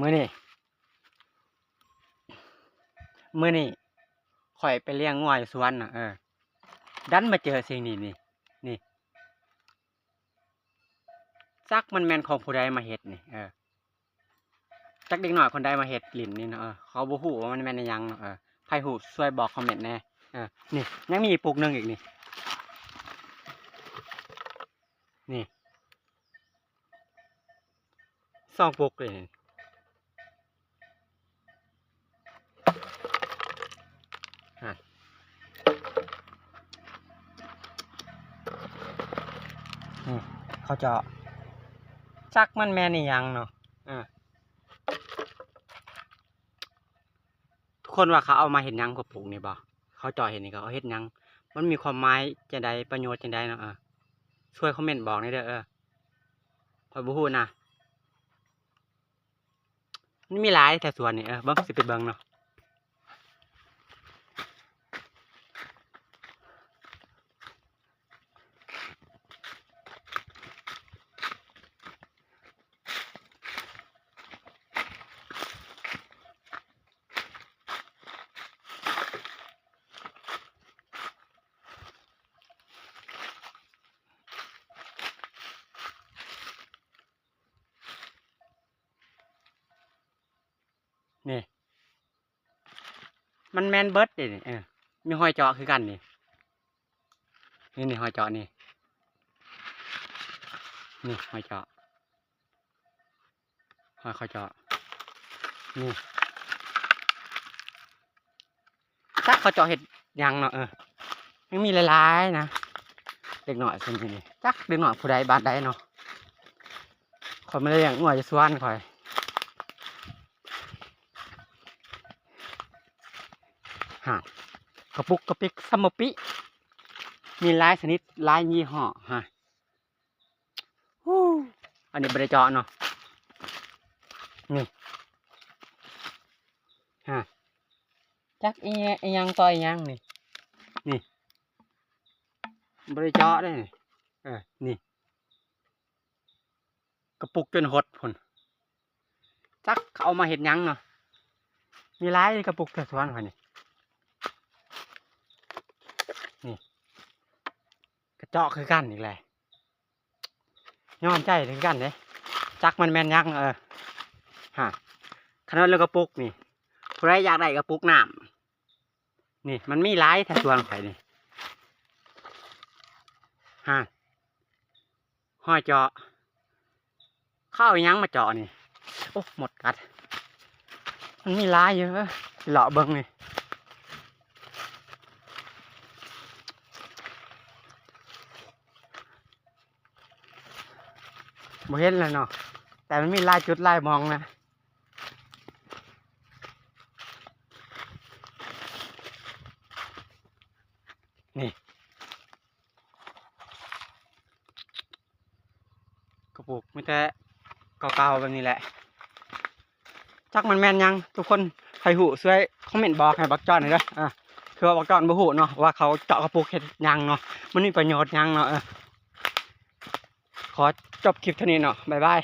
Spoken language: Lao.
ມື້ນີ້ ມື້ນີ້ຂ້ອຍໄປລ້ຽງງົວຢູ່ສວນນະ ເອີ ດັນມາເຈີສິ່ງນີ້ ນີ້ ນີ້ ຈັກມັນແມ່ນຂອງຜູ້ໃດມາເຮັດນີ້ ເອີ ຈັກເດັກນ້ອຍຄົນໃດມາເຮັດຫຼິ້ນນີ້ເນາະ ເອີ ເຂົາບໍ່ຮູ້ວ່າມັນແມ່ນອີ່ຫຍັງເນາະ ເອີ ໃຜຮູ້ຊ່ວຍບອກຄອມເມັນແດ່ ເອີ ນີ້ ຍັງມີອີກປຸກໜຶ່ງອີກນີ້ ນີ້ ສອງປຸກເລີຍນີ້ ຫັ້ນ ນີ້ ເຂົາເຈາະ ຈັກມັນແມ່ນອີ່ຫຍັງເນາະ ເອີ ທຸກຄົນວ່າເຂົາເອົາມາເຮັດຫຍັງກັບປຸກນີ້ບໍ່? ເຂົາເຈາະເຮັດນີ້ ເຂົາເຮັດຫຍັງ? ມັນມີຄວາມໝາຍຈັ່ງໃດ? ປະໂຫຍດຈັ່ງໃດເນາະ? ເອີ ຊ່ວຍຄອມເມັນບອກແດ່ເດີ ເອີ ຂ້ອຍບໍ່ຮູ້ນະ ມັນມີຫຼາຍແຖວສວນນີ້ ເອີ ເບິ່ງ ຊິໄປເບິ່ງເນາະ. ນີ້ ມັນແມ່ນເບິດເດ້ນີ້ ເອີ ມີຮອຍເຈາະຄືກັນນີ້ ນີ້ ນີ້ຮອຍເຈາະນີ້ ນີ້ຮອຍເຈາະ ຮອຍເຂົາເຈາະ ນີ້ ຈັກເຂົາເຈາະເຮັດຫຍັງເນາະ ເອີ ຍັງມີຫຼາຍໆນະ ເດັກນ້ອຍຊຸມນີ້ ຈັກເດັກນ້ອຍຜູ້ໃດບ້ານໃດເນາະ ຂ້ອຍມາລ້ຽງງົວຢູ່ສວນຂ້ອຍ ຫາ ກະປຸກກະປິກຊຳມະປິ ມີຫຼາຍຊະນິດ ຫຼາຍຍີ່ຫໍ້ ຫາ ຫູ ອັນນີ້ບໍ່ໄດ້ເຈາະເນາະ ນີ້ ຫາ ຈັກອີ່ຫຍັງ ອີ່ຫຍັງຕໍ່ອີ່ຫຍັງນີ້ ນີ້ ບໍ່ໄດ້ເຈາະເດ້ນີ້ ເອີ ນີ້ ກະປຸກຈົນຫົດພຸ້ນ ຈັກເຂົາເອົາມາເຮັດຫຍັງເນາະ ມີຫຼາຍກະປຸກແຖວສວນຂ້ອຍນີ້ ນີ້ ກະເຈາະຄືກັນອີກແຫຼະ ຍອມໃຈຄືກັນເດ້ ຈັກມັນແມ່ນຫຍັງ ເອີ ຫາ ຂະໜາດເລື່ອງກະປຸກນີ້ ຜູ້ໃດຢາກໄດ້ກະປຸກນ້ຳ ນີ້ ມັນມີຫຼາຍແຖວສວນຂ້ອຍນີ້ ຫາ ຮອຍເຈາະ ເຂົາເອົາຫຍັງມາເຈາະນີ້ ໂອ້ ມົດກັດ ມັນມີຫຼາຍຢູ່ ເອີ ຊິເລາະເບິ່ງນີ້ ບໍ່ເຫັນແລ້ວເນາະ ແຕ່ມັນມີຫຼາຍຈຸດຫຼາຍໝ່ອງນະ ນີ້ ກະປຸກມີແຕ່ເກົ່າໆແບບນີ້ແຫຼະ ຈັກມັນແມ່ນຫຍັງ ທຸກຄົນໃຜຮູ້ຊ່ວຍຄອມເມັນບອກໃຫ້ບັກຈອນແດ່ເດີ ເອີ ຄືວ່າບັກຈອນບໍ່ຮູ້ເນາະ ວ່າເຂົາເຈາະກະປຸກເຮັດຫຍັງເນາະ ມັນມີປະໂຫຍດຫຍັງເນາະ ເອີ ຂໍຈົບຄລິບເທົ່ານີ້ເນາະ ບາຍບາຍ.